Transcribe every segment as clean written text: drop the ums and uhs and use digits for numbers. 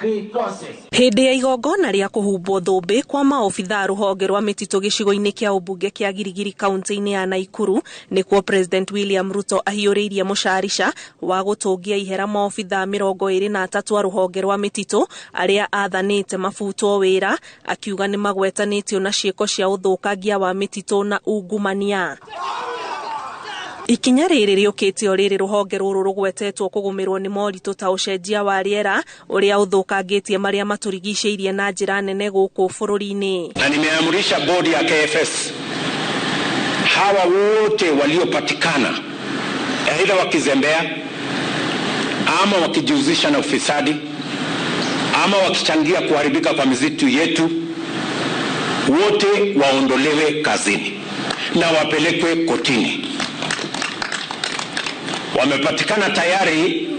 Hĩndĩ ya igongona rĩa kũhumbwo thũmbĩ kwa maobithaa rũhonge rwa mĩtitũ gĩcigo-inĩ kĩa ũmbunge kĩa Girigiri kaunti-inĩ ya Naikuru, nĩkuo President William Ruto ahiũrĩirie mũcarica wa gũtũngia ihera maobithaa 23 a rũhonge rwa mĩtitũ arĩa athanĩte mabutwo wĩra, akiuga nĩ magwetanĩtio na ciĩko cia ũthũkangia wa mĩtitũ na ungumania. Ikinya rĩrĩ rĩũkĩte o rĩrĩ rũhonge rũrũ rũgwetetwo kũgũmĩrwo nĩ moritũ ta ũcenjia wa rĩera ũrĩa ũthũkangĩtie marĩa matũrigicĩirie na njĩra nene gũkũ bũrũri-inĩ. Na nimeamrisha bodi ya KFS hawa wote waliopatikana aidha wakizembea ama wakijihusisha na ufisadi ama wakichangia kuharibika kwa misitu yetu, wote waondolewe kazini na wapelekwe kotini. Wamepatikana tayari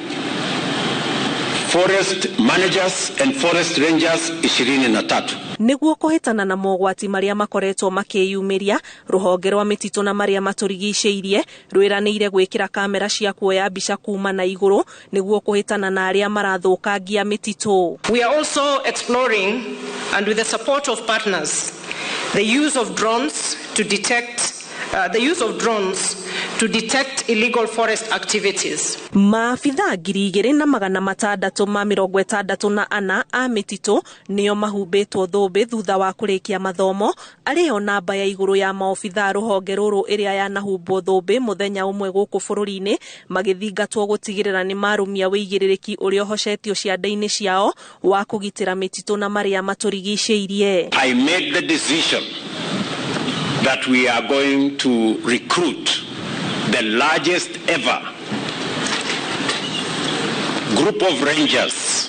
forest managers and forest rangers 23. Nĩguo kũhĩtana na mogwati marĩa makoretwo makĩyumĩria, rũhonge rwa mĩtitũ na marĩa matũrigicĩirie rwĩranĩire gwĩkĩra kamera cia kuoya mbica kuma na igũrũ nĩguo kũhĩtana na arĩa marathũkangia mĩtitũ. We are also exploring, and with the support of partners, the use of drones to detect the use of drones to detect illegal forest activities. Maabithaa 2664 a mĩtitũ nĩo mahumbĩtwo thũmbĩ thutha wa kũrĩkia mathomo, arĩo namba ya igũrũ ya maobithaa rũhonge rũrũ ĩrĩa yanahumbwo thũmbĩ mũthenya ũmwe gũkũ bũrũri-inĩ, magĩthingatwo gũtigĩrĩra nĩ marũmia wĩigĩrĩrĩki ũrĩa ũhocetio ciande-inĩ ciao wa kũgitĩra mĩtitũ na marĩa matũrigicĩirie. I made the decision that we are going to recruit the largest ever group of rangers,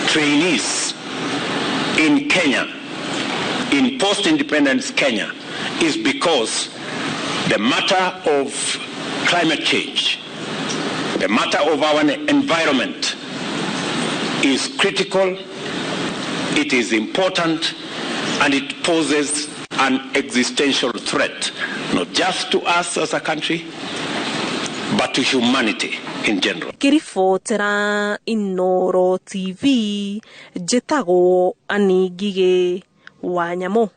trainees in Kenya, in post-independence Kenya, is because the matter of climate change, the matter of our environment is critical, it is important, and it poses an existential threat, not just to us as a country, but to humanity in general. Ngĩribotera Inooro TV, njĩtagwo Annie Ngigĩ wa Nyamũ.